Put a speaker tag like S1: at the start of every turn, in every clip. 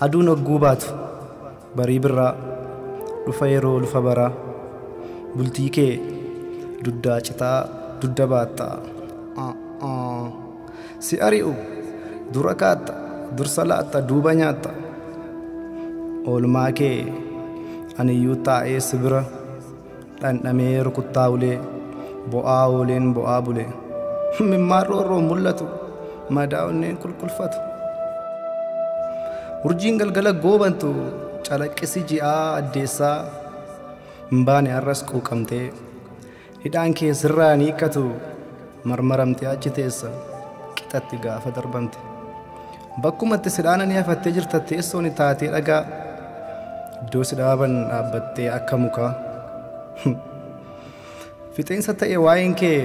S1: Aduun hogguu baatu barii birraa dhufa yeroo lufa baraa bultii kee duddaa citaa dudda baattaa. Si ari'u dura kaatta dursa laatta duuba nyaatta. Oolmaa kee aniyyuu taa'ee si bira dhandhamee rukuttaa ulee bo'aa ooleen bo'aa bulee. Mimmaan roorroon mul'atu madaa onneen qulqulfatu. Urjiin galgala goobantu calaqqisi ji'aa addeessaa hin baane har'as quuqamtee hidhaan kee sirraa ni hiikkatu marmaramtee achi teessa qixatti gaafa darbamte. Bakkumatti si dhaananii hafattee jirta teessoon taatee dhagaa iddoo si dhaaban dhaabbattee akka mukaa. Fixeensa ta'e waa'een kee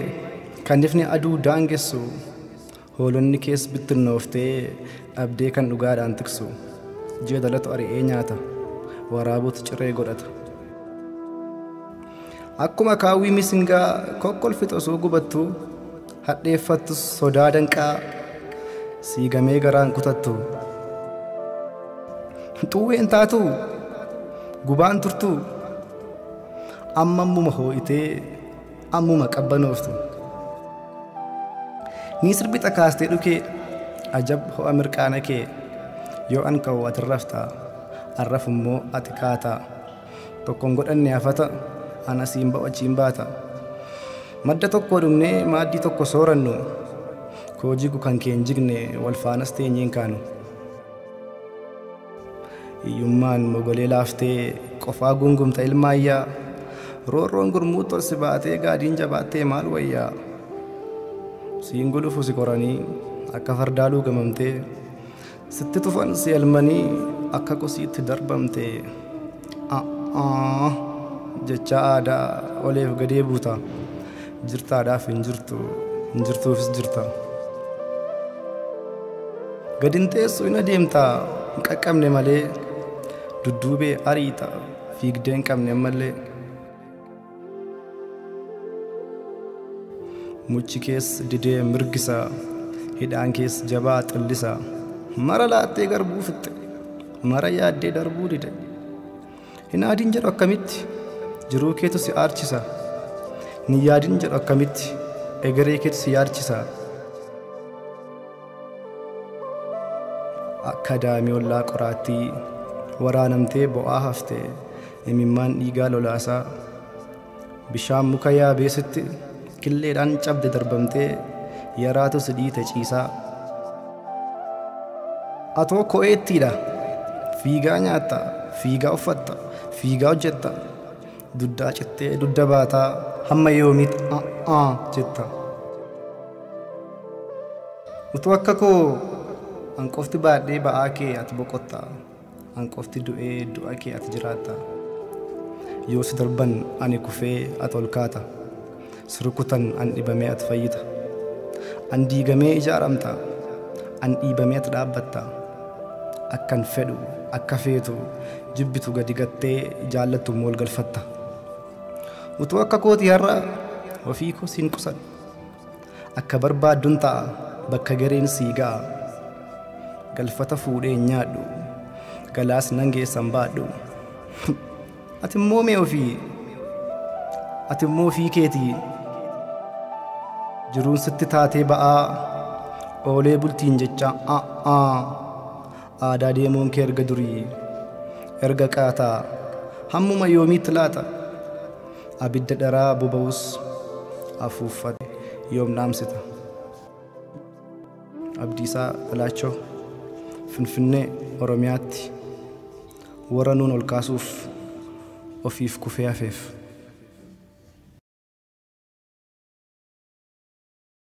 S1: kan ifni aduu daangessu hoolonni kees bittinnooftee dhabdee kan dhugaadhaan tiksu ji'a dalatu ari'ee nyaata waraabuutu ciree godhata. Akkuma kaawwii misingaa kokkolfitu osoo gubattu hadheeffattus sodaa danqaa siigamee garaan kutattu. Xuwween taatu gubaan turtu amma ammuma hoo'itee ammuma qabbanooftu. Ni sirbita kaastee dhukee ajab ho'a mirqaana kee yoo an ka'u ati rafta arraf immoo ati kaata tokkoon godhanne hafata ana siin ba'u achiin baata. Madda tokko dhugnee maaddii tokko soorannu koo jigu kan kee hin jigne wal faanas teenyeen kaanu. Hiyyummaan mogolee laaftee qofaa gungumta ilmaayyaa roorroon gurmuu tolsi baatee gaadiin jabaattee maal wayyaa. Siin gulufu si qoranii akka fardaa luugamamtee sitti tufan si elmanii akka kosiitti darbamtee jecha aadaa oleef gadee buuta jirtaadhaaf hin jirtu hin jirtuufis jirta. Gadin teessu hin adeemtaa hin qaqqabne malee dudduubee ariita fiigdee hin qabne ammallee. Muchi kees didee mirgisa hidhaan kees jabaa xillisa mara laattee garbuu fixxe mara yaaddee darbuu dide. Hin aadiin jedhu akkamitti jiruu keetu si aarchisa hin yaadin jedhu akkamitti egeree keetu si yaadchisa. Akka daa'imni ollaa qoraattii waraanamtee bo'aa hafte imimmaan dhiigaa lolaasaa bishaan muka yaabeesitti killeedhaan cabde darbamtee yaraatu si dhiite ciisaa. Atoo ko'eettiidha fiigaa nyaatta fiigaa uffatta fiigaa hojjetta duddaa cittee dudda baataa hamma yoomiitti jetta. Utuu akka koo an qofti baadhee ba'aa kee ati boqotta an qofti du'ee du'a kee ati jiraatta. Yoo si darban ani kufee ati ol kaata. Si rukutan an dhibamee ati fayyita. An diigamee ijaaramta an dhiibamee ati dhaabbatta. Akkan fedhu akka feetu jibbitu gadi gattee jaallattu immoo ol galfatta. Utuu akka kootii har'a ofii koo siin qusadhu. Akka barbaadduun ta'a bakka gareen sii ga'a. Galfata fuudhee hin nyaadhu galaas nan geessan baadhu. Ati immoo mee ofii ati immoo ofii keetii jiruun sitti taatee ba'aa oolee bultiin jecha aadaa deemuun kee erga durii erga qaataa hammuma yoomiitti laata abidda dharaa boba'us afuuffate yoom dhaamsita. Abdiisaa Balaachoo Finfinnee Oromiyaatti warra nuun ol kaasuuf ofiif kufee hafeef.